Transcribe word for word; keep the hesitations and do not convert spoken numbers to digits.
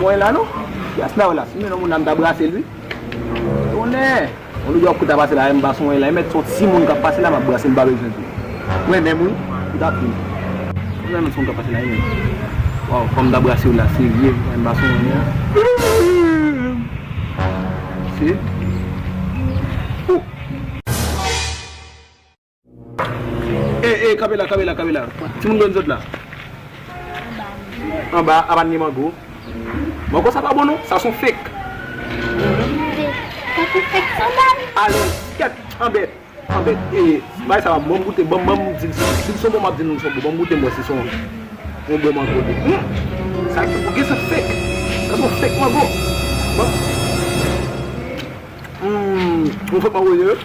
Mwen la non. Yas la, la, si m te nan moun la, m ta brase l wi. Tonnè! Yon lòt jou w ap koute ap pase la, m pa sou mwen la, e mèt se yon timoun k ap pase la, m ap brase l, m pa bezwen tou. Mwen menm wi, ou t ap vin. Mwen menm se yon k ap pase la, e menm. Waw, kòm m ta brase w la, serye, m pa sou mwen la. Se. Oh. E, e, kanpe la, kanpe la, kanpe la. Timoun, kote zòt la? Anba, a pa t gen mango. Mango sa pa bon non, sa se yon fake. Tankou fake sandal. Alèz, kèt, anbèt, anbèt. E, bay sa, ban m goute, ban m, ban m di l, si, si l se bon, m ap di nou l se bon. Ban m goute, m wè si se yon, yon bon mango li. Hmm, sa ki pou gen se fake. Sa se yon fake mango. Bon. Hmm, yon fake mango ye.